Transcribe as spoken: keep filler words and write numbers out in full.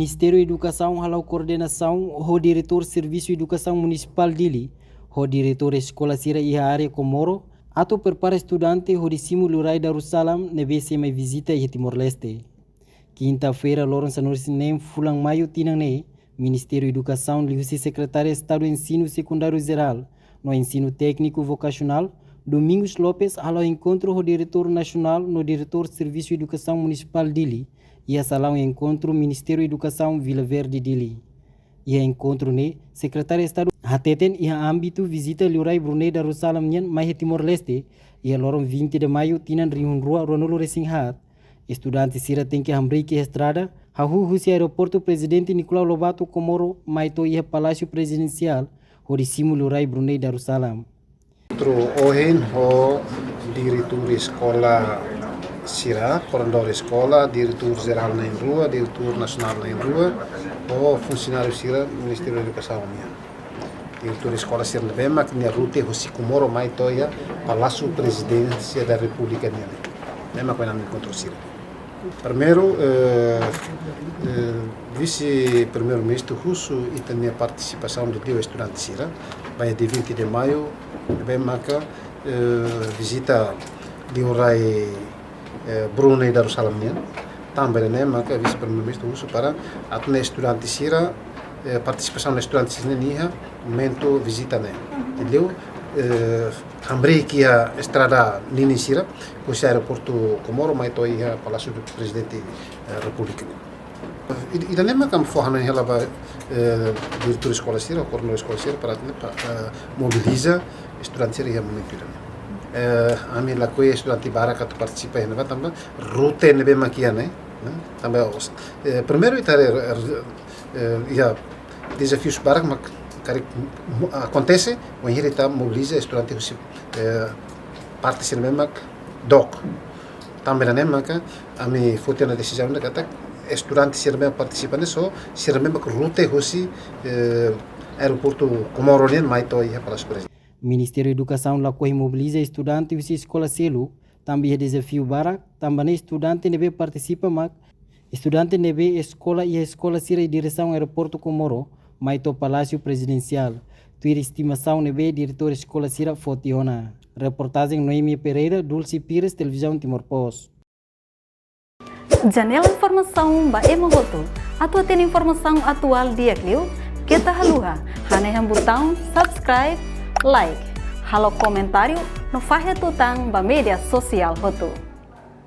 Ministériu Edukasaun hala'o koordenasaun ho Diretór Servisu Edukasaun Munisipál Dili, ho diretór eskola sira iha área Comoro, atu prepara estudante hodi simu Liurai Darussalam ne'ebé sei mai vizita iha Timor-Leste. Kinta-feira, loron sanulu-resin-neen fulan Maiu tinan ne'e, Ministériu Edukasaun liuhusi Sekretáriu Estadu Ensinu Sekundáriu Jerál no Ensinu Tékniku Vokasionál, Domingos Lopes, hala'o enkontru ho Diretór Nasionál no Diretór Servisu Edukasaun Munisipál Dili, iha salaun enkontru Ministériu Edukasaun Vila Verde Dili. Iha enkontru ne'e, Sekretáriu Estadu hateten iha ámbitu vizita Liurai Brunei Darussalam nian mai iha Timor-Leste, iha loron vinte de Maiu tinan rihun rua ruanulu-resin-haat, estudante sira tenke hamriik iha estrada, hahú husi Aeroportu Prezidente Nicolau Lobato Comoro mai to'o iha Palásiu Prezidensiál, hodi simu Liurai Brunei Darussalam. Enkontru ohin ho diretór eskola sira, koordenadór eskola, diretór jerál na'in-rua, diretór nasionál na'in-rua, ho funsionáriu sira Ministériu Edukasaun nian. Diretór eskola sira ne'ebé mak nia rute husi Comoro mai to'o iha Palásiu Prezidénsia da Repúblika nian. Ne'e mak oinsá enkontru sira. Primeiru, eh, eh, Vise-Primeiru-Ministru husu ita-nia partisipasaun didi'ak estudante sira, ba iha dia vinte de Maiu, ne'ebé maka, eh, vizita Liurai, eh, Brunei Darussalam nian. Tanba ne'e maka Vise-Primeiru-Ministru husu para atu nune'e estudante sira, eh, partisipasaun estudante sira-nian iha momentu vizita ne'e. Liu, eh, hamriik iha estrada ninin sira, husi Aeroportu Comoro mai to'o iha Palásiu Prezidente, eh, Repúblika. I, ida-ne'e mak ami fó hanoin hela ba, eh, diretór eskola sira, koordenadór eskola sira, para, pa, eh, mobiliza estudante sira iha momentu ida-ne'e. Eh, ami lakohi estudante barak atu partisipa iha ne'ebá tanba rute ne'ebé mak iha ne'e, ne'e? Tanba, eh, primeiru ita haree, eh, iha dezafius barak mak karik mo-, akontese, wainhira ita mobiliza estudante husi, eh, parte sira ne'ebé mak dook. Tanba ne'e maka ami foti ona desizaun ne'e katak estudante sira ne'ebé partisipa ne'e só sira ne'ebé mak rute husi, eh, Aeroportu Comoro nian mai to'o iha Palásiu Prezidente. Ministériu Edukasaun lakohi mobiliza estudante husi eskola seluk, tanba iha dezafiu barak, tanba ne'e estudante ne'ebé partisipa mak estudante ne'ebé eskola iha eskola sira iha diresaun Aeroportu Comoro mai to'o Palásiu Prezidensiál, tuir estimasaun ne'ebé diretór eskola sira foti ona. Reportajen Noemi Pereira, Dulce Pires, Televizaun Timor Post. Janela informasaun ba ema hotu. Atu hatene informasaun atuál di'ak liu, keta haluha hanehan butaun subscribe, like, halo komentáriu no fahe tutan ba média sosiál hotu.